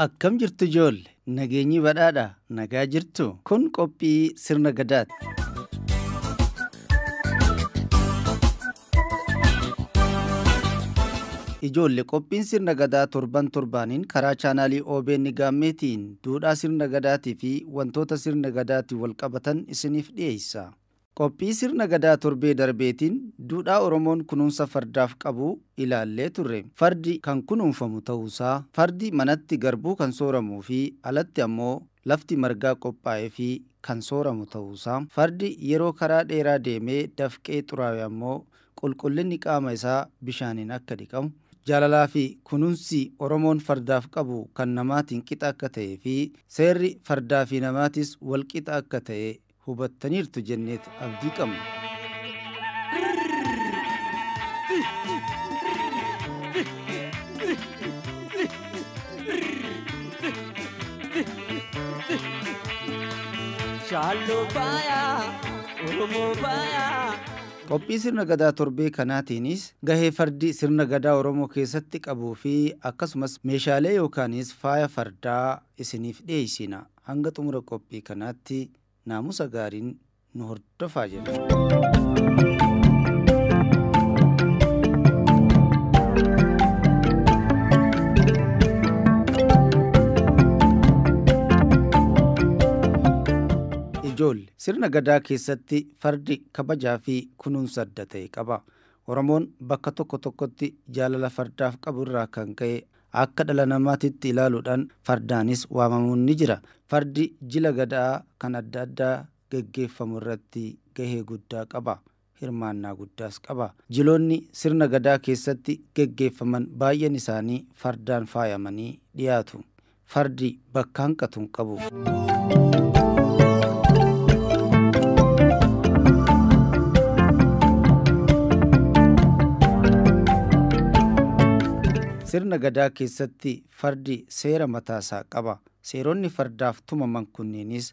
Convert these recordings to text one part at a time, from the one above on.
Akkam jirtu ijoolle? Nageenyi badhaadha. Nagaa jirtu? Kun qophii sirna gadaati. Ijoolle qophiin sirna gadaa torban torbaaniin karaa chaanaalii OBN Gaammeetiin duudhaa sirna gadaatii fi wantoota sirna gadaatiin wal qabatan isiniif dhiyeessa. Qophii sirna gadaa torbee darbeetiin duudhaa Oromoon kunuunsa fardaaf qabu ilaallee turre. Fardi kan kunuunfamu ta'uusaa, fardi manatti garbuu kan sooramuu fi alatti ammoo lafti margaa qophaa'ee fi kan sooramu ta'uusaa, fardi yeroo karaa dheeraa deemee dafqee xuraa'e ammoo qulqullinni qaama isaa bishaaniin akka dhiqamu, jaalalaa fi kunuunsi Oromoon fardaaf qabu kan namaatiin qixa akka ta'ee fi seerri fardaa fi namaatis wal qixa akka ta'e hubattaniirtu jenneet abdii qabna. Shaalloo faayaa, Oromoo faayaa. Qophii sirna gadaa torbee kanaatiinis gahee fardi sirna gadaa Oromoo keessatti qabuu fi akkasumas meeshaalee yookaanis faaya fardaa isiniif dhiyeessina. Hanga xumura qophii kanaatti naamusa gaariin nu hordofaa jenna. Ijoolle sirna gadaa keessatti fardi kabajaa fi kunuunsa adda ta'e qaba. Oromoon bakka tokko tokkotti jaalala fardaaf qabu irraa kan ka'e akka dhala namaatitti ilaaluudhaan fardaanis waamamuun ni jira. Fardi jila gadaa kan adda addaa geggeeffamu irratti gahee guddaa qaba. Hirmaannaa guddaas qaba. Jiloonni sirna gadaa keessatti geggeeffaman baay'een isaanii fardaan faayamanii dhiyaatu. Fardi bakka hanqatu hin qabu. Sirna gadaa keessatti fardi seera mataasaa qaba. Seeronni fardaaf tumaman kunneenis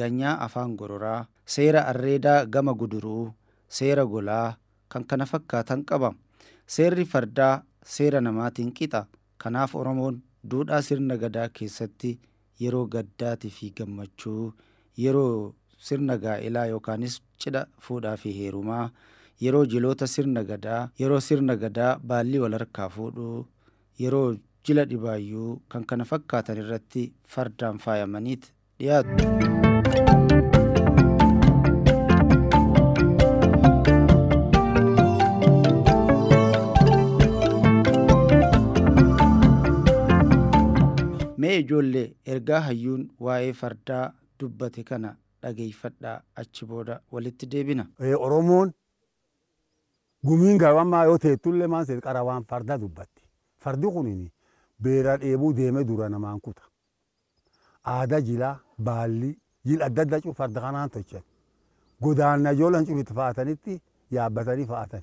ganyaa afaan gororaa, seera arreedaa gama guduruu, seera golaa kan kana fakkaatan qaba. Seerri fardaa seera namaatiin qixa. Kanaaf Oromoon duudhaa sirna gadaa keessatti yeroo gaddaatii fi gammachuu, yeroo sirna gaa'elaa yookaanis cidha fuudhaa fi heerumaa, yeroo jiloota sirna gadaa, yeroo sirna gadaa baallii wal harkaa fuudhuu, yeroo jila dhibaayyuu kan kana fakkaatan irratti fardaan faayamaniit dhiyaatu. Mee ijoollee ergaa hayyuun waa'ee fardaa dubbate kana dhageeffadhaa achi booda walitti deebina. Oromoon gumiin gaawammaa yoo teettullee maan seet qara waan farda dubbatti. Fardi kunini beera dheebuu deeme dura namaan kuta. Aadaa jilaa baalli jil adda addaa cufa farda kanaan tolchan. Godaanna ijoolleen cufitti fa'atanitti yaabbatanii fa'atan.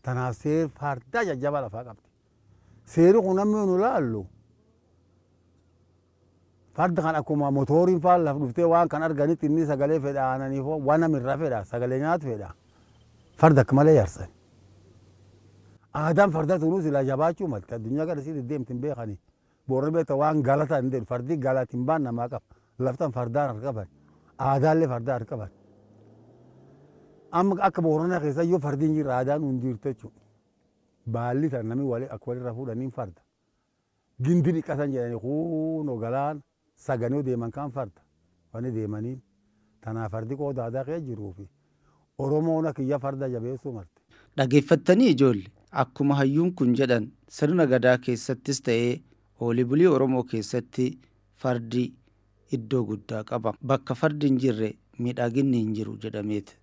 Tanaaf seer farda jajjaba lafaa qabdi. Seerri kun namni nu laallu farda kan akkuma motoriin faan laf dhuftee waan kan arganitti inni sagalee fedha aananiif waan namirraa fedha sagalee nyaatu fedha. Farda akka malee yaarsan. Aadaan farda tunuu silaa jabaachuu malte addunyaa gara isii deddeemti hin beekani. Boorri beekta waan galata hin jedhu fardi galata hin baan namaa qaba. Laftan fardaan harka qaban. Aadaallee fardaa harka qaban. Amma akka Booranaa keessa yoo fardi hin jirre aadaan hin jirtu jechuudha. Baalli tan namni walii akka walirra fuudhaniin farda. Gindi dhiqatan jedhanii kunoo galaana saganoo deeman kaan farda. Wanni deemaniin tanaaf fardi qooda aadaa kee jiruu fi Oromoon akiyya farda jabeessuu marte. Dhageeffattanii ijoolle akkuma hayyuun kun jedhan sirna gadaa keessattis ta'ee oolii bulii Oromoo keessatti fardi iddoo guddaa qaba. Bakka fardi hin jirre miidhaginni hin jiru jedhameet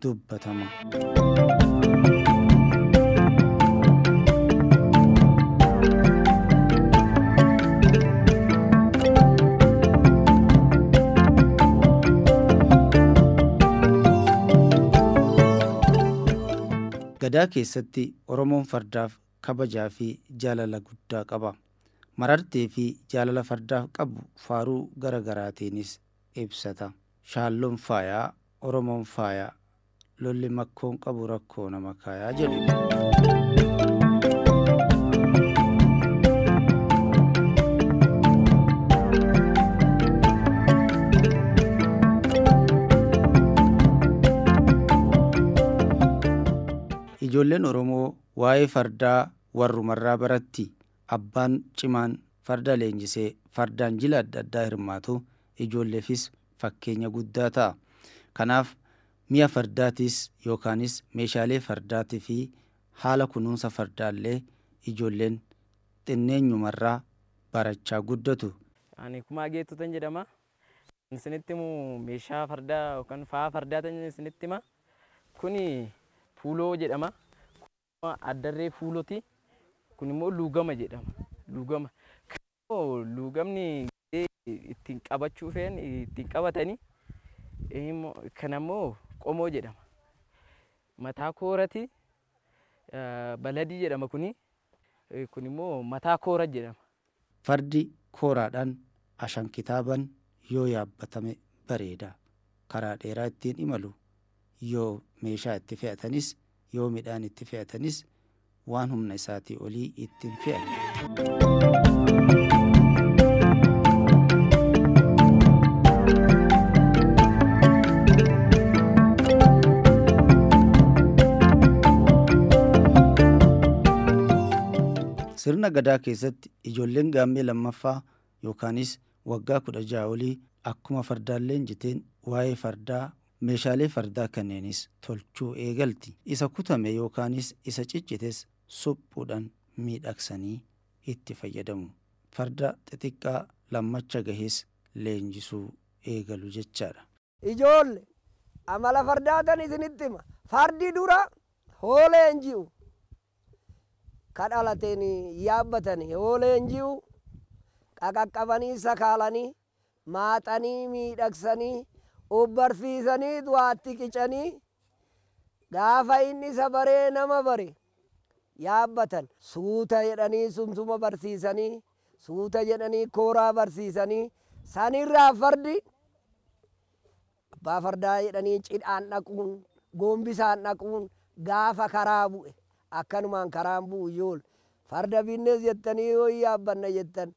dubbatama. Gadaa keessatti Oromoon fardaaf kabajaa fi jaalala guddaa qaba. Marartee fi jaalala fardaaf qabu faaruu gara garaatiinis ibsata. Shaalloon faayaa, Oromoon faayaa, lolli makkoon qabu rakkoo nama kaayaa jedhu. Ijoolleen Oromoo waa'ee fardaa warrumarraa baratti. Abbaan cimaan farda leenjisee fardaan jila adda addaa hirmaatu ijoolleefis fakkeenya guddaa ta'a. Kanaaf mi'a fardaatis yookaanis meeshaalee fardaatii fi haala kunuunsa fardaallee ijoolleen xinneenyumarraa barachaa guddatu. Ani Kumaa Geettuutan jedhama. Isinitti himu meeshaa fardaa yookaan faaya fardaa tan isinitti hima. Kuni fuuloo jedhama. Addarree fuuloti. Kun immoo luugama jedhama. Luugama. Luugamni ittiin qabachuu feen ittiin qabatanii kan ammoo qomoo jedhama. Mataa koorati baladii jedhama kuni. Kun immoo mataa koora jedhama. Fardi kooraadhaan ashan kitaaban yoo yaabbatame bareeda. Karaa dheeraa ittiin imalu yoo meeshaa itti fe'atanis yoo midhaan itti fe'atanis waan humna isaatii olii ittiin fe'an. Sirna gadaa keessatti ijoolleen gaammee lammaffaa yookaanis waggaa 16 olii akkuma fardaan leenjiteen waa'ee fardaa meeshaalee fardaa kanneenis tolchuu eegalti. Isa kutame yookaanis isa ciccites suphuudhaan miidhagsanii itti fayyadamu. Farda xixiqqaa lammacha gahees leenjisuu eegalu jechaadha. Ijoolle amala fardaatan isinitti hima. Fardi dura hoo leenji'u. Ka dhalateen yaabbatanii hoo leenji'u qaqaqqabanii sakaalanii maaxanii miidhagsanii obbarsiisanii du'aatti qicanii gaafa inni isa baree nama bare yaabbatan suuta jedhanii sumsuma barsiisanii suuta jedhanii kooraa barsiisanii sanirraa fardi abbaa fardaa jedhanii cidhaan dhaquun gombisaan dhaquun gaafa karaa bu'e. Akkanumaan karaan bu'u ijool farda binnees jettanii yoo yaabbanna jettan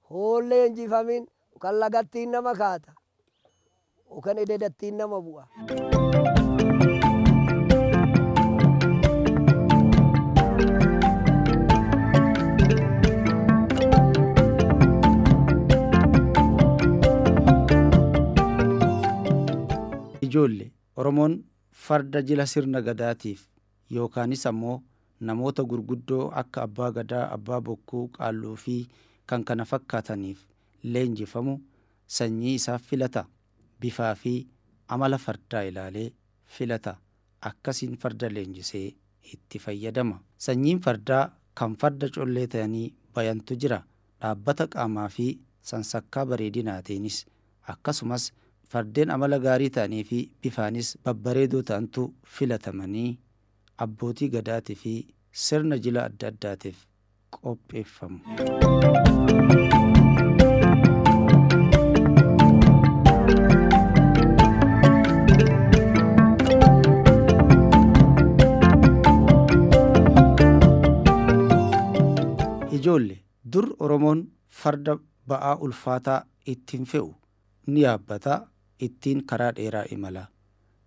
hoollee injifamin yookaan lagattiin nama kaata yookaan ededattiin nama bu'a. Ijoolle Oromoon farda jila sirna gadaatiif yookaanis ammoo namoota gurguddoo akka abbaa gadaa, abbaa bokkuu, qaalluu fi kan kana fakkaataniif leenjifamu sanyii isaaf filata. Bifaa fi amala fardaa ilaalee filata. Akkasiin farda leenjisee itti fayyadama. Sanyiin fardaa kan farda collee ta'anii bayantu jira. Dhaabbata qaamaa fi sansakkaa bareedinaatiinis akkasumas fardeen amala gaarii ta'anii fi bifaanis babbareedoo ta'antu filatamanii abbootii gadaatii fi sirna jila adda addaatiif qopheeffamu. Ijoolle dur Oromoon farda ba'aa ulfaataa ittiin fe'u ni yaabbata, ittiin karaa dheeraa imala,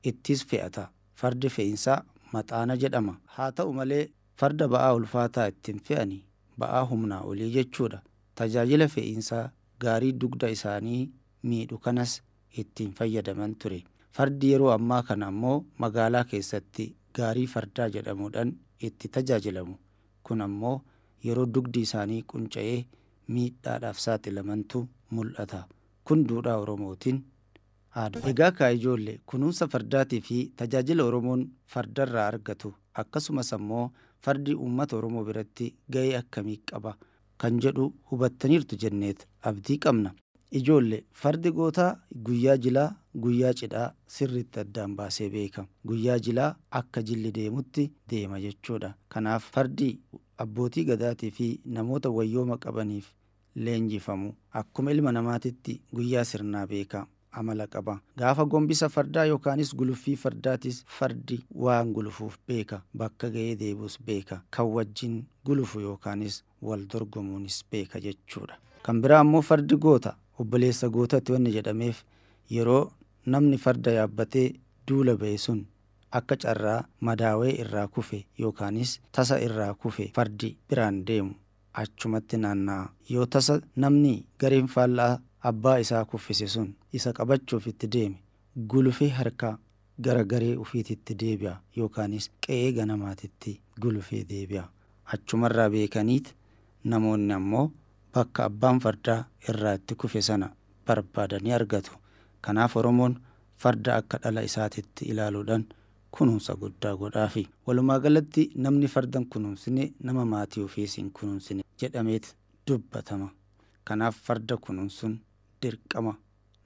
ittis fe'ata. Fardi fe'iinsaa maxaana jedhama. Haa ta'u malee farda ba'aa ulfaataa ittiin fe'ani ba'aa humnaa olii jechuudha. Tajaajila fe'iinsaa gaarii dugda isaanii miidhu kanas ittiin fayyadaman ture. Fardi yeroo ammaa kana ammoo magaalaa keessatti gaarii fardaa jedhamuudhaan itti tajaajilamu. Kun ammoo yeroo dugdi isaanii qunca'ee miidhaadhaaf saaxilamantu mul'ata. Kun duudhaa Oromootiin aada. Egaa kaa ijoollee kunuunsa fardaatii fi tajaajila Oromoon fardarraa argatu akkasumas ammoo fardi uummata Oromoo biratti gahee akkamii qaba kan jedhu hubattaniirtu jenneet abdii qabna. Ijoolle fardi gootaa guyyaa jilaa guyyaa cidhaa sirriitti addaan baasee beeka. Guyyaa jilaa akka jilli deemutti deema jechuudha. Kanaaf fardi abbootii gadaatii fi namoota wayyooma qabaniif leenjifamu akkuma ilma namaatitti guyyaa sirnaa beeka. Amala qaba. Gaafa gombisa fardaa yookaanis guluffii fardaatis fardi waan gulufuuf beeka. Bakka ga'ee deebius beeka. Kan wajjin gulufu yookaanis wal dorgomuunis beeka jechuudha. Kan biraa ammoo fardi goota. Obboleessa gootatti wanni jedhameef yeroo namni farda yaabbatee duula ba'e sun akka carraa madaawee irraa kufe yookaanis tasa irraa kufe fardi biraan deemu achumatti naanna'a. Yoo tasa namni gareen faallaa abbaa isaa kuffise sun isa qabachuuf itti deeme gulufee harkaa gara garee ofiititti deebi'a yookaanis qe'ee ganamaatitti gulufee deebi'a. Achumarraa beekaniit namoonni ammoo bakka abbaan fardaa irraa itti kufe sana barbaadanii argatu. Kanaaf Oromoon farda akka dhala isaatitti ilaaluudhaan kunuunsa guddaa godhaafi. Walumaa galatti namni farda hin kunuunsine nama maatii ofiis hin kunuunsine jedhameet dubbatama. Kanaaf farda kunuunsuun dirqama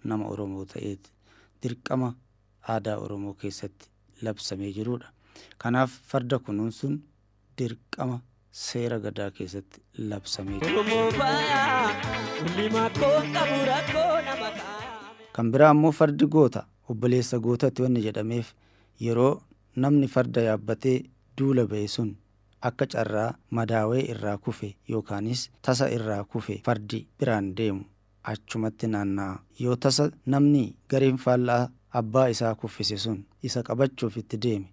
nama Oromoo ta'eeti. Dirqama aadaa Oromoo keessatti labsamee jirudha. Kanaaf farda kunuunsuun dirqama seera gadaa keessatti labsamee jira. Kan biraa ammoo fardi goota obboleessa gootatti wanni jedhameef yeroo namni farda yaabbatee duula ba'e sun akka carraa madaawee irraa kufe yookaanis tasa irraa kufe fardi biraan deemu achumatti naanna'a. Yoo tasa namni gareen faallaa abbaa isaa kuffise sun isa qabachuuf itti deeme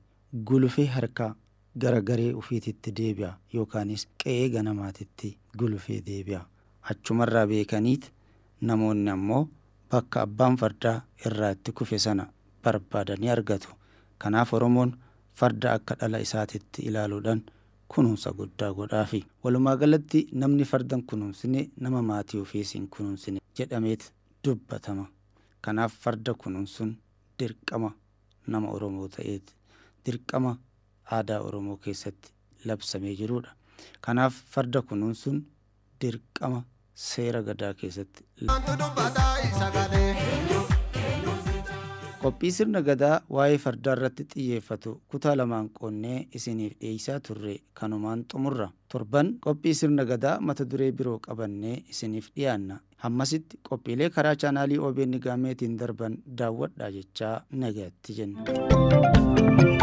gulufee harkaa gara garee ofiititti deebi'a yookaanis qe'ee ganamaatitti gulufee deebi'a. Achumarraa beekaniit namoonni ammoo bakka abbaan fardaa irraa itti kufe sana barbaadanii argatu. Kanaaf Oromoon farda akka dhala isaatitti ilaaluudhaan kunuunsa guddaa godhaafi. Walumaa galatti namni farda hin kunuunsine nama maatii ofiis hin kunuunsine jedhameet dubbatama. Kanaaf farda kunuunsuun dirqama nama Oromoo ta'eeti. Dirqama aadaa Oromoo keessatti labsamee jirudha. Kanaaf farda kunuunsuun dirqama seera gadaa keessatti. Qophii sirna gadaa waa'ee fardaa irratti xiyyeeffatu kutaa lamaan qoonnee isiniif dhiyeessaa turre kanumaan xumurra. Torban qophii sirna gadaa mata duree biroo qabannee isiniif dhiyaanna. Hammasitti qophiilee karaa chaanaalii OBN Gaameetiin darban daawwadhaa jechaa nagaatti jenna.